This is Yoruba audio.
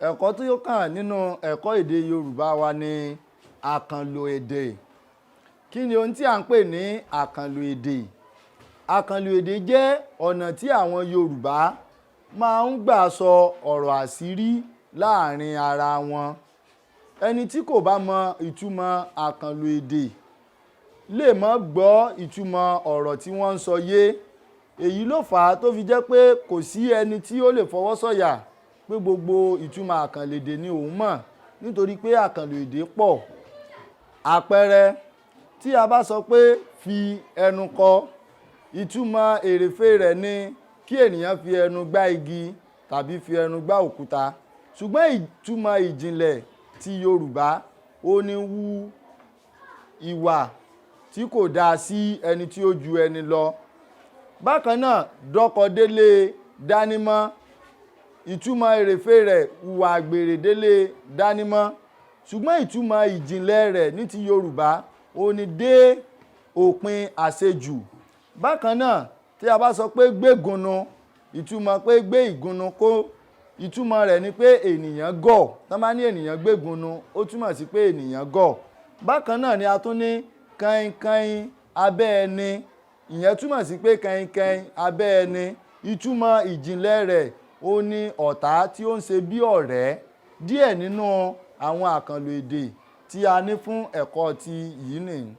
Ẹ̀kọ́ tí ó kàn nínú ẹ̀kọ́ èdè Yorùbá wa ni àkànlò èdè. Kí ni ohun tí à ń pè ní àkànlò èdè? Àkànlò èdè jẹ́ ọ̀nà tí àwọn Yorùbá máa ń gbà sọ ọ̀rọ̀ àṣírí láàrin ara wọn. Ẹni tí kò bá mọ ìtumọ̀ àkànlò èdè lè má gbọ́ ìtumọ̀ ọ̀rọ̀ tí wọ́n ń sọ yé. Èyí ló fà á tó fi jẹ́ pé kò sí ẹni tí ó lè fọwọ́ sọ̀yà pé gbogbo ìtumọ̀ àkànlò èdè ni òun mọ̀, nítorí pé àkànlò èdè pọ̀. Àpẹẹrẹ, tí a bá sọ pé fi ẹnu kọ, ìtumọ̀ èrèfé rẹ̀ ni kí ènìyàn fi ẹnu gbá igi tàbí fi ẹnu gbá òkúta. Ṣùgbọ́n ìtumọ̀ ìjìnlẹ̀ ti Yorùbá ó ní wú ìwà tí kò dáa sí ẹni tí ó ju ẹni lọ. Bákan náà, dọ́kọdélé dánimọ́, ìtumọ̀ èrèfé rẹ̀ hùwà àgbèrè délé dánimọ́. Ṣùgbọ́n ìtumọ̀ ìjìnlẹ̀ rẹ̀ ní ti Yorùbá ó ní dé òpin àṣejù. Bákan náà, tí a bá sọ pé gbégúnnu, ìtumọ̀ pé gbé ìgúnnu kó, ìtumọ̀ rẹ̀ ni pé ènìyàn gọ̀. Tí wọ́n bá ní ènìyàn gbégúnnu, ó túmọ̀ sí pé ènìyàn gọ̀. Bákan náà ni a tún ní kainkain abẹ́ ẹni. Ìyẹn túmọ̀ sí pé kainkain abẹ́ ẹni, ìtumọ̀ ìjìnlẹ̀ rẹ̀ ó ní ọ̀tá tí ó ń ṣe bí ọ̀rẹ́. Díẹ̀ nínú àwọn àkànlò èdè tí a ní fún ẹ̀kọ́ ti yìí nìyí.